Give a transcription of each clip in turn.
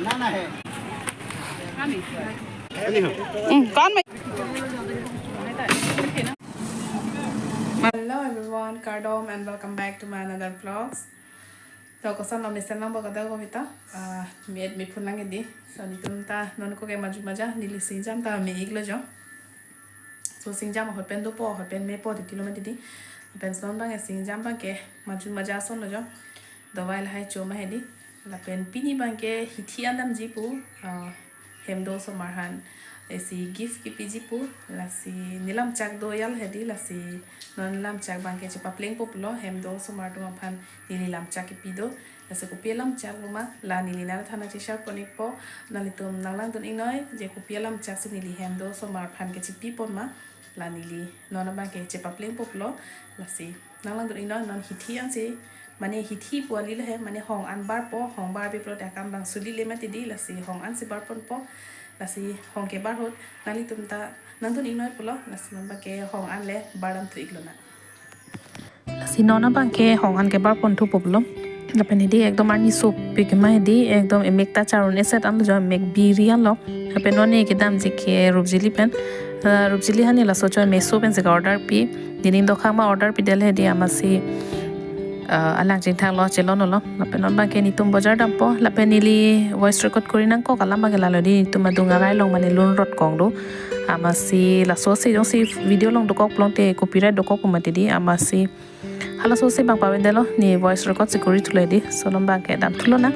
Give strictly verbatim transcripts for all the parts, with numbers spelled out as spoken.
Hmm, kon mai. Hello everyone, kardom and welcome back to my another vlogs. To koson lo mesen lang bo kada ko kita. Ah, mi et mi phun lang di. So netum ta non ko ke maju maja neli singjam ta me-ik lo jo. So singjam ahut pen dopo, ahut pen mepo titi lo mati di. Pen son abang ke singjam abang ke maju maja ason lo jo. Dawai lahai cho ma hedi. Lapen pini abang ke hithi an damji pu, ah, hem do osomar aphan isi gift kipiji pu, lasi nelam chak do yal hedi, lasi non lam chak abang ke chepaplengpo pulo, hem do osomar atum aphan neli lam chak kipi do. Lasi kopi alam chak lo ma, la neli nanglitumphan cheshare pon-ikpo, nanglitum nanglangdun-iknoi je kopi alam chak si neli hem do osomar aphan kechepi pon ma, la neli non abang ke chepaplengpo pulo, lasi nanglangdun-iknoi. Non hithi ansi, mane hithi pu kali lo he, mane hong an barpo, hong barbe pulote akam abang suli le mati di, lasi hong ansi bar ponpo, lasi hong kebar ahut nanglitum ta nangdun-iknoi pulo, lasi non abang ke hong an le bar dam thu-ik lonang. Lasi non abang ke hong an kebar pon thupo pulo. Lapen hedi ekdom arni sopik ma hedi, ekdom emek ta char un-e set an lo jo, emek biri an lo. Lapen non ne kedamji ke Rupjili pen. Ah, Rupjili aphan ne laso choi meso pensi ke-order pi. Nening dokhang ma order pidel hedi amatsi, ah, alang chingthang lo, chelon lo. Lapen non abang ke netum bojar dampo. Lapen neli voice record kori nangkok alam abang ke lalo di, netum adung arai along mane lun rot kong do. Amatsi laso si jongsi video along dokok pulote copyright dokok pu mati di, amatsi halaso si abang pavedetlo, ne voice record si kori thulo di, so non abang ke dam thu lonang.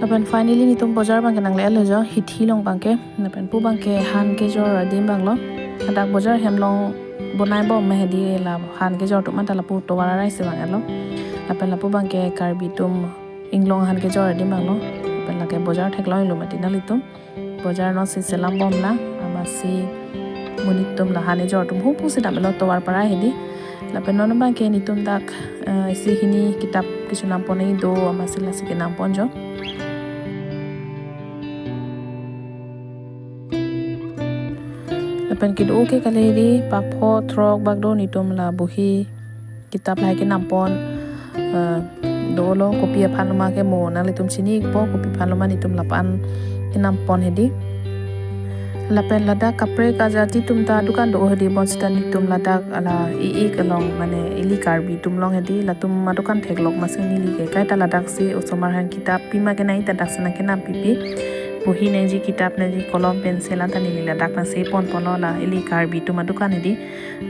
Lapen finally netum bojar abang ke nangle-et lo jo, hithi along abang ke, lapen pu abang ke han kejor adim abang lo, hadak bojar hem along bonai bom ma hedi, la han kejor atum anta lapu tovar arai si vang-et lo, lapen lapu abang ke Karbi atum inglong han kejor adim abang lo, lapen lake bojar theklong lo mati nanglitum. Bojar non si selam bom lang, amatsi monit atum la han ejor atum hupu si dam-et lo tovar parai hedi. Lapen non abang ke netum dak, eh, isi hini kitap kechonam pon-ik do, amatsi lasi kenam pon jo. Lapen kedo ke kali di, pakpho throk bak do netum la bohi kitap lahai kenam pon, eh, dolo, kopi aphan lo ma ke mo nanglitum chini-ikpo, kopi aphan lo ma netum lapu-an kenam pon hedi. Lapen ladak kaprek ajati atum ta dukan do hedi, bonsita netum ladak la e-ik along mane ili Karbi atum along hedi, latum adukan theklong, amatsi neli ke kaita ladak si osomar aphan kitap pima kenai ta dak si nangkenam pipi. Bohi nangji, kitap nangji, kolom, pencil anta neli ladak pensi pon ponlo, la ili Karbi atum adukan hedi.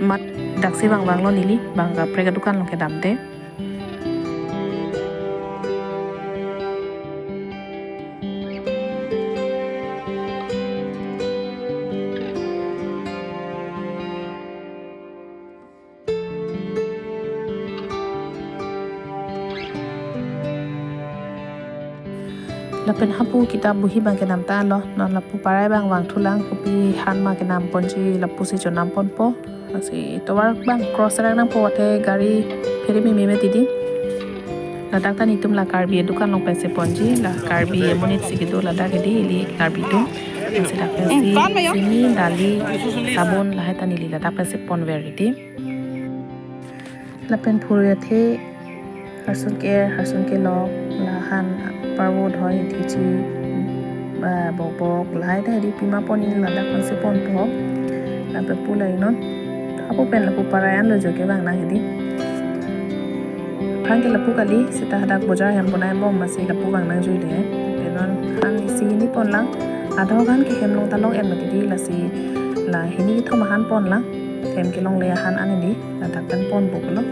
Mat dak si vang vanglo neli, bang kaprek adukan along kedamde. Lapen hapu kitap bohi abang kenam ta lo, non lapu parai abang vang thu lang, kopi han ma kenam ponji lapu si chonam ponpo. Lasi tovar abang cross rang nangpo, athe gari phere meme mati di. Ladak ta netum la Karbi adukan along pensi ponji, la Karbi amonit si kedo ladak hedi, ili Karbi atum. Lasi dak pensi kon mayo? Chini, dali, sabon lahai ta neli ladak pensi ponver hedi. Lapen phurui athe, harsun ke-er, harsun kelok, la han parvo dhoi, thechi, ba bokbok, lahai ta hedi pima pon-ik, ladak pensi ponpo. Lapen pu la-i non. Hapu pen lapu parai an lo jo kevang nang hedi. Aphrang ke lapu kali, seta hadak bojar hem bonai bom amatsi lapu vang nangjui le. Lapen non han isi hini pon lang. Adho han ke hem along ta long-et mati di, lasi la hini kethom ahan pon lang. Hem kelongle ahan an hedi, ladak pen ponpo pulo.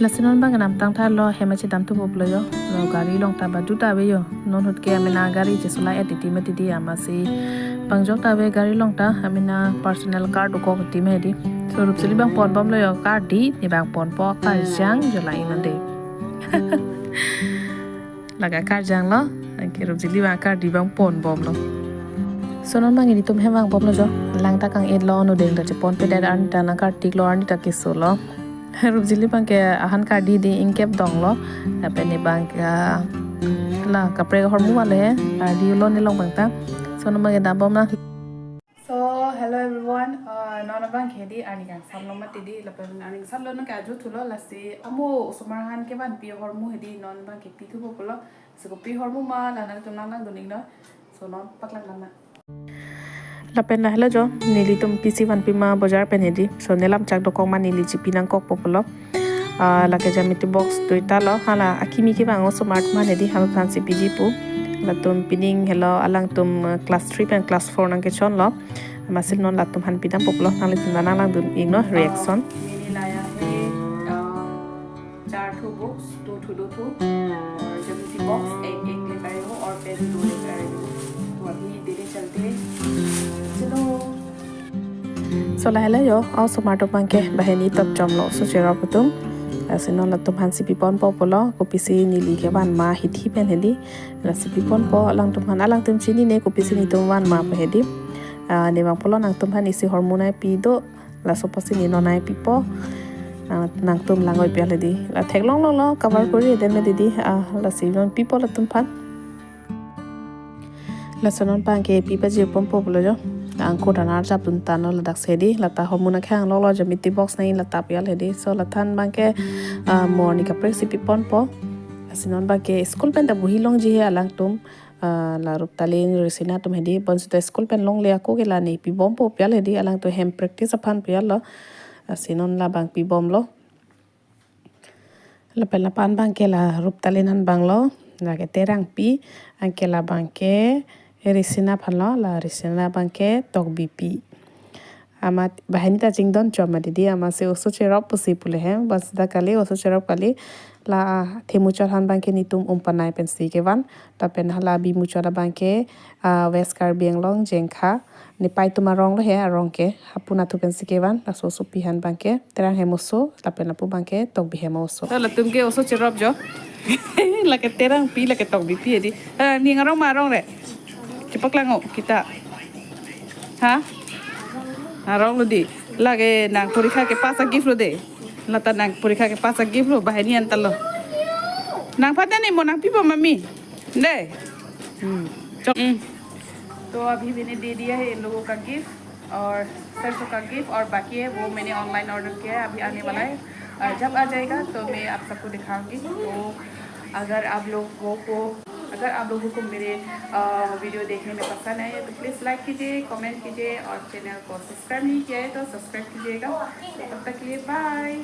Lasi non abang kenam tang tha lo, hem chedam thupo pulo jo. Lo gari along ta badu ta ave jo. Non ahut ke amena gari chesola-et titi mati di, amatsi bang jok ta ave gari along ta, amena personal car dokok titi mati di. So Rupjili abang pon bomlo jo, car di, ne abang ponpo, car jang jo la-i non de. Lake car jang lo, anke Rupjili abang car di abang pon bomlo. So non abang netum hem vang bomlo jo. Lang ta kang-et lo, nudeng ta cheponpedet, arni ta nangkartik lo, arni ta keso lo. Rupjili abangke ahan kardi di ingkep dong lo. Lapen ne abangke, ah, la kaprek ahormu vale, kardi lo ne long abang ta. So non abangke dambom nang. So, hello everyone. Uh, non abangke di arni kangsam lo mati di, lapen arni kangsam lo nang kaju thulo, lasi amo osomar aphan kevanpi ahormu hedi non abangke pithupo pulo. So kopi ahormu ma la nangtum nanglangdun iknon. So non paklang nang. Lapen lahelo jo, nelitum pisi vanpi ma bojar pen hedi. So ne lamchak dokok ma neli chipi nangkokpo pulo. Ah, lake geometry box duita lo, hala akimi kevang osomar aphan hedi, hala aphansi piji pu. Latum pining helo alangtum, eh, class three pen class four nangkechon lo. Amatsi non latum aphan pidampo pulo, nanglitum nanglangdun iknon reaction. मैंने लाया है, अ, चार ठो बुक्स, दो ठो, दो ठो, और ज्योमेट्री बॉक्स एक एक लेकर आए हो और पेन दो लेकर आए हो। तो अभी देने चलते हैं। चलो। So lahelo jo, osomar atum abangke banghini tot chom lo, oso cherop atum. Lasi non latum aphansi piponpo pulo, kopisi neli kevan ma hithi pen hedi. Lasi piponpo alangtum aphan, alangtum chinine kopisi netum van ma pu hedi. Ah, ne vang pulo nangtum aphan isi ahormu nangpi do, laso apotsi ne non nangpipo. Ah, nangtum lang-oi pi hedi. La theklong longlo, cover kori den me didi. Ah, lasi non pipo latum aphan. Laso non abangke pi pajirponpo pulo jo. Angko danar japdun tanglo ladak si hedi. Lata ahormu nangkehang longlo, geometry box nang-in lata pi hedi. So lathan abangke, ah, mo arni kaprek si piponpo. Lasi non abangke school pen ta bohi longji he alangtum. Ah, la Ruptalin, Risina atum hedi, bonsita school pen longle ako ke la ne pibompo pi hedi, alangtum hem practice aphan pi lo. Lasi non labang pibomlo. Lapen lapu-an abangke la Ruptalin aphan abang lo, lake Terangpi, anke labangke Risina aphan lo, la Risina abangke Tokbipi. Amat banghini ta chingdon chom ma didi, amatsi oso cherop pusi pule he, bonsita kali, oso cherop kali, la Themuchot aphan abangke netum Umpanai pensi kevan, lapen hala Bimuchot abangke, ah, West Karbi Anglong, Jengkha, nepei atum arong lo he, arong ke, hapu nathu pensi kevan, laso osopi aphan abangke, Terang hem oso, lapen lapu abangke Tokbi hem oso. So latum ke oso cherop jo. Lake Terangpi, lake Tokbipi hedi. Eh, ning arong ma arong re? Chepaklang-o kita. Ha? Arong lo di. Lake nang porikha kepass a-gift lo de. Lata nang porikha kepass a-gift lo, banghini anta lo. Nangphan ta ne mo nangpipo mami. De. Hmm. Chok. Hmm. तो अभी मैंने दे दिया है इन लोगों का गिफ्ट, और सरसों का गिफ्ट, और बाकी है वो मैंने ऑनलाइन ऑर्डर किया है, अभी आने वाला है। और जब आ जाएगा तो मैं आप सबको दिखाऊंगी। तो अगर आप लोगों को, अगर आप लोगों को मेरे, अ, वीडियो देखने में पसंद आए तो प्लीज़ लाइक कीजिए, कमेंट कीजिए और चैनल को सब्सक्राइब नहीं किया है तो सब्सक्राइब कीजिएगा। तो तब तक के लिए बाय।